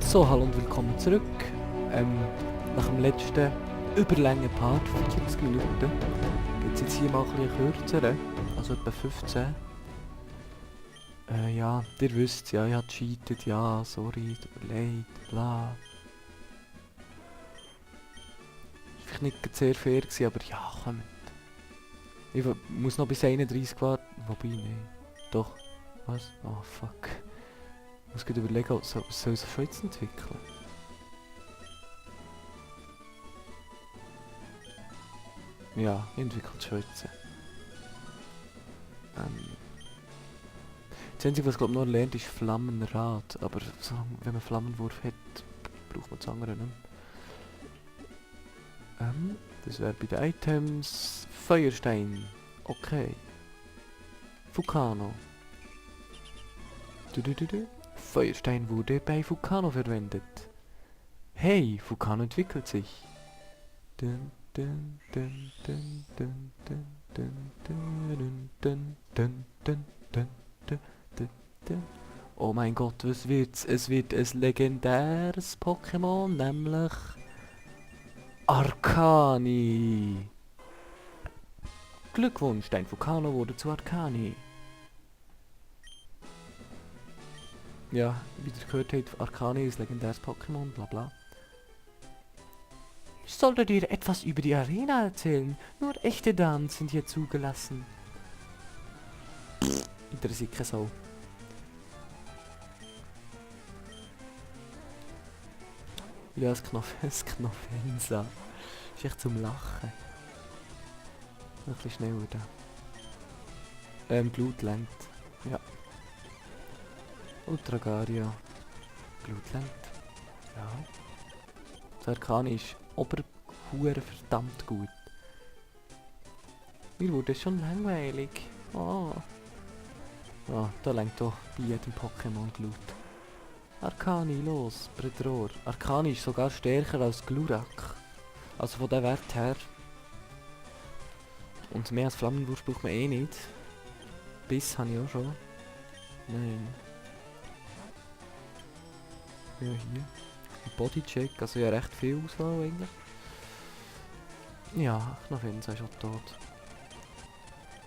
So, hallo und willkommen zurück. Nach dem letzten überlängen Part, 40 Minuten, geht es jetzt hier mal ein bisschen kürzer, also etwa 15. Ja, ihr wisst ja, ich habe gecheatet, ja, sorry, tut mir leid, bla. Vielleicht nicht sehr fair gewesen, aber ja, kommt. Ich muss noch bis 31 warten, wobei, nein. Doch, was? Oh, fuck. Ich muss gerade überlegen, soll ich es schon jetzt entwickeln? Ja, ich entwickle es schon jetzt. Das Einzige, was ich glaube noch lernt, ist Flammenrad. Aber so, wenn man Flammenwurf hat, braucht man das andere nicht mehr. Das wäre bei den Items Feuerstein. Okay. Vulcano. Feuerstein wurde bei Vulcano verwendet. Hey, Vulcano entwickelt sich. Dun, dun, dun, dun, dun, dun, dun, dun, dun, dun, dun, dun, dun. Oh mein Gott, was wird's? Es wird ein legendäres Pokémon, nämlich Arcani. Glückwunsch, dein Vulcano wurde zu Arcani. Ja, wie ihr gehört habt, Arcani ist legendäres Pokémon, bla bla. Ich sollte dir etwas über die Arena erzählen. Nur echte Damen sind hier zugelassen. Interessiert keine Sau. Ja, das Knofensa. Ist echt zum Lachen. Noch ein bisschen schneller da. Glut lenkt. Ja. Ultragaria. Glut lenkt. Ja. Das Arcani ist oberhure verdammt gut. Mir wurde es schon langweilig. Oh. Ah, da lenkt doch bei jedem Pokémon Glut. Arcani, los, Predror. Arcani ist sogar stärker als Glurak. Also von der Wert her. Und mehr als Flammenwurf braucht man eh nicht. Biss habe ich auch schon. Nein. Ja, hier. Bodycheck, also ja recht viel Auswahl eigentlich. Ja, Knofensa ist auch tot.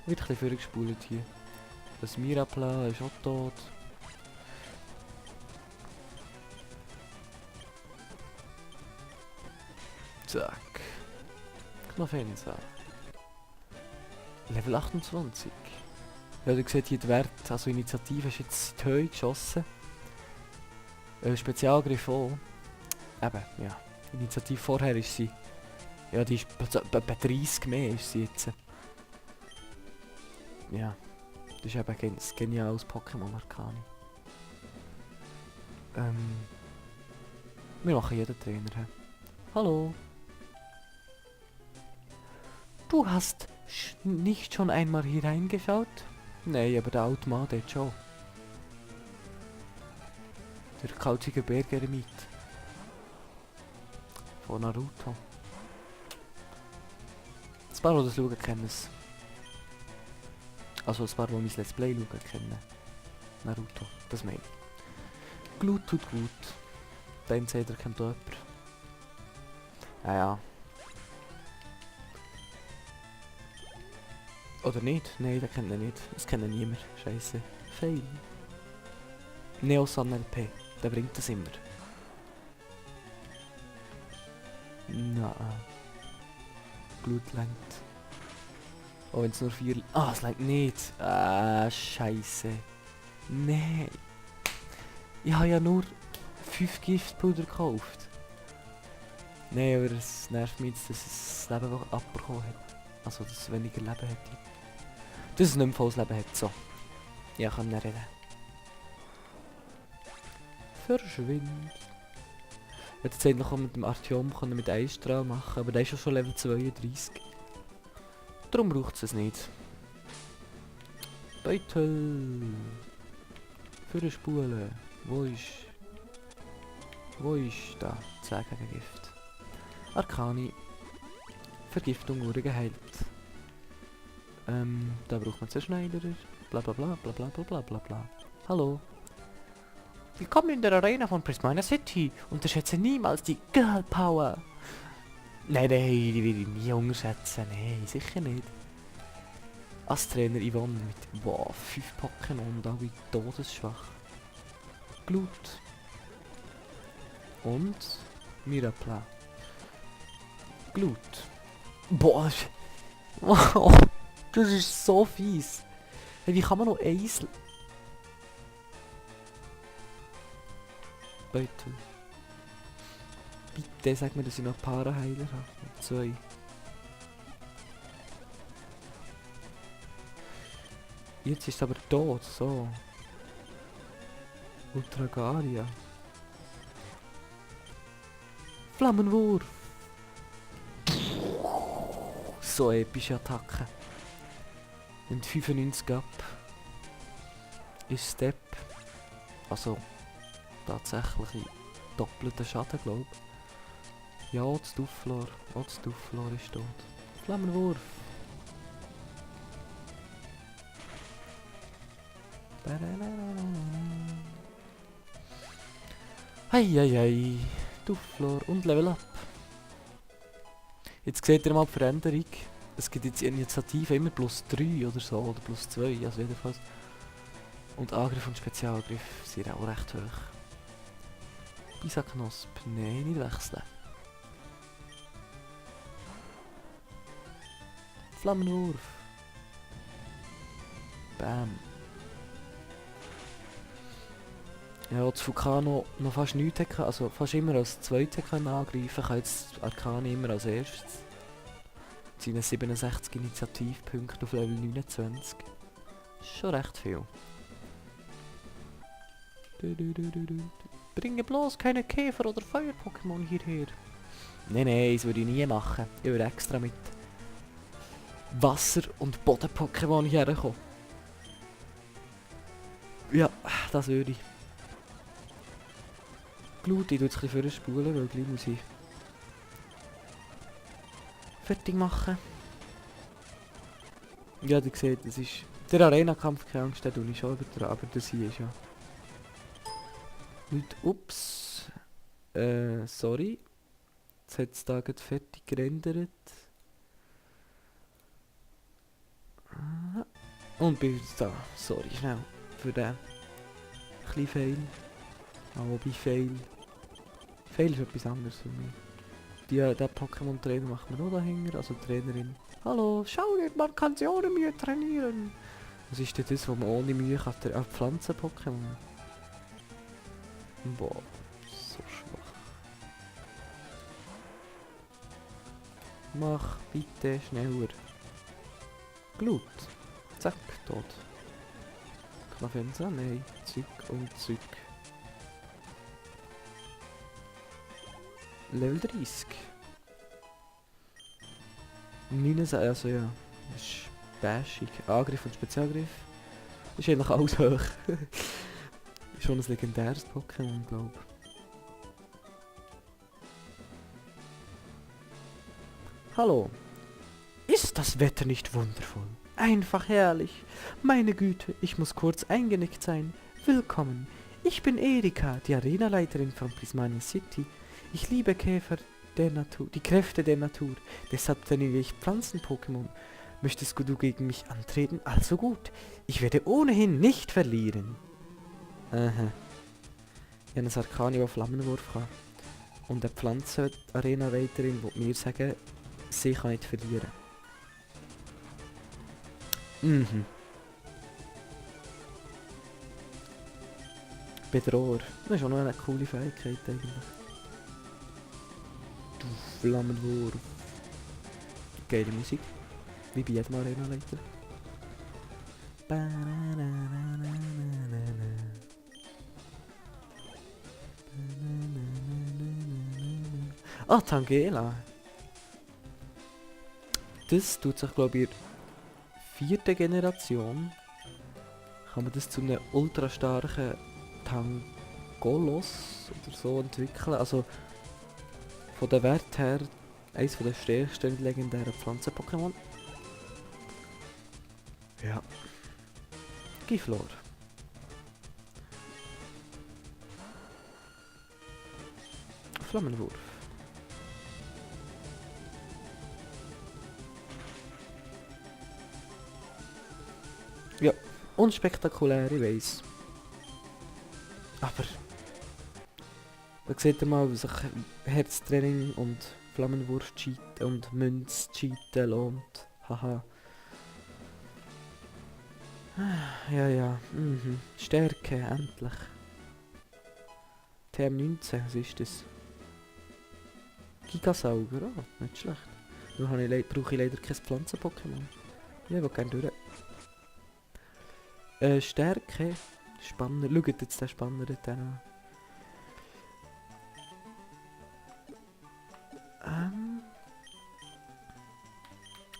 Wird ein bisschen vorgespult hier. Das Mirapla ist auch tot. Zack. Knofensa. Level 28. Ja, ihr seht hier den Wert, also Initiative ist jetzt in die Höhe geschossen. Spezialgriff auch. Eben, ja. Initiative vorher ist sie. Ja, die ist bei 30 mehr ist sie jetzt. Ja. Das ist eben ein geniales Pokémon Arcani. Wir machen jeden Trainer. He? Hallo. Du hast nicht schon einmal hier reingeschaut? Nein, aber der alte Mann dort schon. Der kauzige Bergeremit. Von Naruto. Ein paar, die das schauen, kennen es. Also ein paar, die mein Let's Play schauen, kennen Naruto. Das meine ich. Glut tut gut. Den Zeder kennt auch jemand. Ah ja. Oder nicht? Nein, den kennt er nicht. Das kennt niemand. Scheiße. Fail. Neosan LP. Der bringt das immer. Na. Blut lenkt. Oh, wenn es nur 4... Ah, es lenkt nicht. Ah, scheiße. Nee. Ich habe ja nur 5 Giftpulver gekauft. Nee, aber es nervt mich jetzt, dass es das Leben abbekommen hat. Also, dass es weniger Leben hätte. Dass es nicht mehr volles Leben hat. So. Ja, kann nicht reden. Verschwind. Ich hätte jetzt eigentlich noch mit dem Artyom mit Eisstrahl machen, aber der ist ja schon Level 32. Darum braucht es nicht. Beutel. Für die Spule. Wo ist da? 10 gegen Gift. Arcani. Vergiftung wurde geheilt. Da braucht man Zerschneider. Bla bla bla bla bla bla bla bla bla. Hallo. Willkommen in der Arena von Prismania City. Unterschätze niemals die Girl Power. Nein, die will ich nie unterschätzen. Nein, sicher nicht. Als Trainer Yvonne mit, wow, 5 Pokémon und alle todesschwach. Glut. Und Mirapla. Glut. Boah, wow, das ist so fies. Hey, wie kann man noch eins... Beutel. Bitte sag mir, dass ich noch Paraheiler habe. 2. Jetzt ist es aber tot, so. Ultragaria. Flammenwurf. So epische Attacke. Und 95 ab. Ist Step. Also tatsächlich in doppelten Schaden, glaube ich. Ja, das Dufflor. Oh, das Dufflor ist tot. Flammenwurf. Heieiei. Dufflor und Level Up. Jetzt seht ihr mal die Veränderung. Es gibt jetzt Initiative immer plus 3 oder so, oder plus 2, also jedenfalls. Und Angriff und Spezialangriff sind auch recht hoch. Bisaknosp, nein, nicht wechseln. Flammenwurf. Bam. Ja, das Vulcano noch fast nichts hatte, also fast immer als Zweite angreifen kann jetzt Arcani immer als erstes. Mit seinen 67 Initiativpunkten auf Level 29. Schon recht viel. Bringe bloß keine Käfer- oder Feuer-Pokémon hierher. Nein, das würde ich nie machen. Ich würde extra mit Wasser- und Boden-Pokémon hierher kommen. Ja, das würde ich. Glut, ich tue jetzt ein bisschen vorspulen, weil gleich muss ich fertig machen. Ja, ihr seht, das ist... Der Arena-Kampf, keine Angst, den tue ich schon übertragen, aber das hier ist ja... Nicht, ups. Sorry. Jetzt hat es da gerade fertig gerendert. Und bin jetzt da. Sorry, schnell. Für den kleinen Fail. Aber bei Fail. Fail ist etwas anderes für mich. Der Pokémon-Trainer macht man auch dahinter, also Trainerin. Hallo, schau dir, man kann sie ohne Mühe trainieren. Was ist denn das, wo man ohne Mühe kann Pflanzen-Pokémon? Boah, so schwach. Mach bitte schneller. Glut. Zack, tot. Knafenza, nein. Zück und Zück. Level 30. 69, also ja. Das ist bashig. Angriff und Spezialgriff. Das ist eigentlich alles hoch. Schon ein legendäres Pokémon, glaube ich. Hallo. Ist das Wetter nicht wundervoll? Einfach herrlich. Meine Güte, ich muss kurz eingenickt sein. Willkommen. Ich bin Erika, die Arenaleiterin von Prismania City. Ich liebe Käfer der Natur, die Kräfte der Natur. Deshalb trainiere ich Pflanzen-Pokémon. Möchtest du gegen mich antreten? Also gut. Ich werde ohnehin nicht verlieren. Aha. Ich habe einen Arcani, der Flammenwurf kann. Und eine Pflanzen-Arena-Reiterin will mir sagen, sie kann nicht verlieren. Mhm. Bedroher. Das ist auch noch eine coole Fähigkeit eigentlich. Du Flammenwurf. Geile Musik. Wie bei jedem Arena-Leiter. Ah, Tangela. Das tut sich, glaube ich, in der 4. Generation kann man das zu einem ultra starken Tangolos oder so entwickeln. Also von der Wert her eines der stärksten legendären Pflanzen-Pokémon. Ja. Giflor. Flammenwurf. Ja, unspektakulär, ich weiss. Aber... Da seht ihr mal, wie sich Herztraining und Flammenwurf-Cheaten und Münz-Cheaten lohnt. Haha. Ja, ja. Stärke, endlich. TM19, was ist das? Gigasauger, oh, nicht schlecht. Nur brauche ich leider kein Pflanzen-Pokémon. Ja, ich will gerne durch. Stärke. Spanner. Schaut jetzt den Spanner dort an.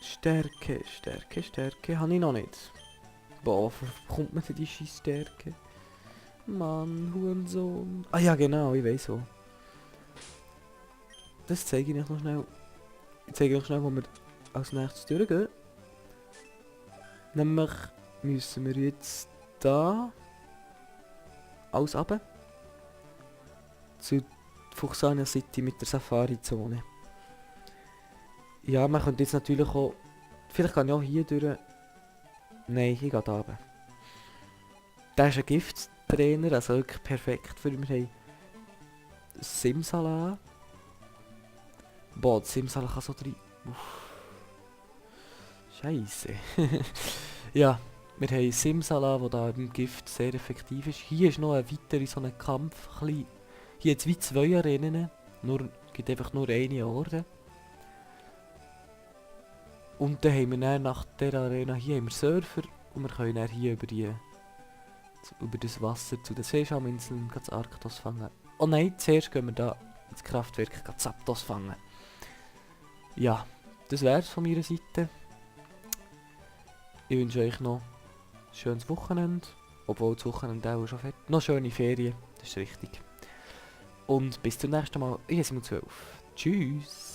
Stärke. Habe ich noch nicht. Boah, kommt man denn die scheiß Stärke? Mann, Hurensohn. Ah ja, genau, ich weiss so. Das zeige ich euch noch schnell. Ich zeige euch schnell, wo wir als nächstes durchgehen. Nämlich müssen wir jetzt da alles runter. Zu Fuchsania City mit der Safari-Zone. Ja, man könnte jetzt natürlich auch... Vielleicht kann ich auch hier durch... Nein, ich gehe da runter. Der ist ein Gifttrainer, also wirklich perfekt für mich. Wir haben Simsala. Boah, Simsala kann so drin... Scheisse. Ja, wir haben Simsala, der da im Gift sehr effektiv ist. Hier ist noch ein weiterer so ein Kampf. Hier hat es wie 2 Arenen. Gibt einfach nur eine Orde. Und dann haben wir dann nach der Arena hier haben wir Surfer. Und wir können dann hier über das Wasser zu den Seeschauminseln das Arktos fangen. Oh nein, zuerst gehen wir da ins Kraftwerk Zapdos fangen. Ja, das wär's von meiner Seite. Ich wünsche euch noch ein schönes Wochenende. Obwohl das Wochenende auch schon fertig. Noch schöne Ferien, das ist richtig. Und bis zum nächsten Mal. Ich bin 12. Tschüss.